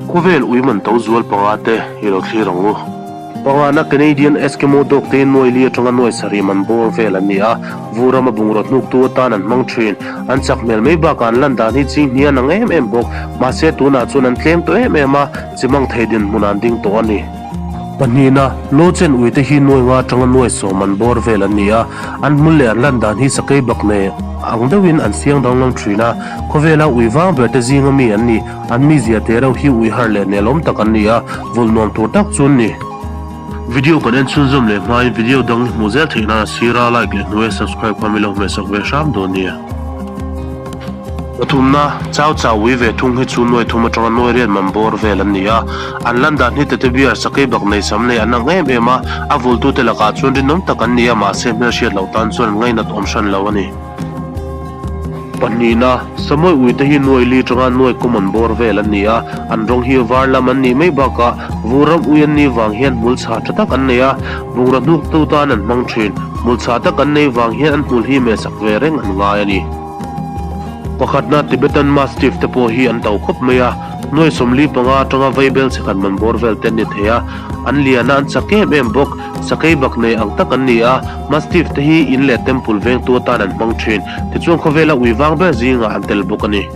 Khawvel ui man to zual panga te i lo thlir ang u. Pangana Canadian Eskimo dog te nuai li atanga nuai sarih man bawr vel an ni a, vur rama bungraw hnuktu atan an hmang thin. An chak hmel mai bakah an lan dan hi ching hnian ang em em bawk. Mahse tunah chuan an tlem tawh em em a, chimang thei dinhmun an ding tawh a ni. Pahnihna, Lawchen uite hi nuai nga atanga nuai sawm an bawr vel an ni a, an hmul leh an lan dan hi sakei bak nei ang deuhin an siang danglam thin a, khawvela ui vang ber te zinga mi an ni. An mizia te reuh hi ui har leh nelawm tak an ni a, vulh nuam tur tak chu an ni. Video kan en chhunzawm leh hmain video dang i hmuh zel theih nan a sira like leh hnuaia subscribe kha min lo hmehsak ve hram dawn nia. Pathumna, Chau chau ui ve thung hi chu nuai thum atanga nuai riat man bawr vel an ni a, an lan dan hi tete beer sakei bak nei sam nei an ang em em a, a vultute lakah chuan rinawm tak an ni a mahse hmelhriat loh tan chuan an ngainat awm hran lo a ni. Pahnihna, Samuai uite hi nuai li tanga nuai common bawr vel an ni a, an rawng hi var lam an nih mai bakah vur ram ui an nih vang hian hmul chhah tha tak an nei a, bungraw hnuktu tan an hmang thin. Hmul chhah tak an nei vang hian an hmul hi mehsak ve reng an ngai a ni. Pakhatna, Tibetan Mastiff te pawh hi an to khawp mai a, nuai 45 atanga vaibel chhe khat man bawr vel te an ni thei a, an lian a an chak em em bawk. Sakei bak nei ang tak an ni a, Mastiff te hi in leh temple vengtu atan an hmang thin. Tichuan khawvela ui vang ber zingah an tel bawk a ni.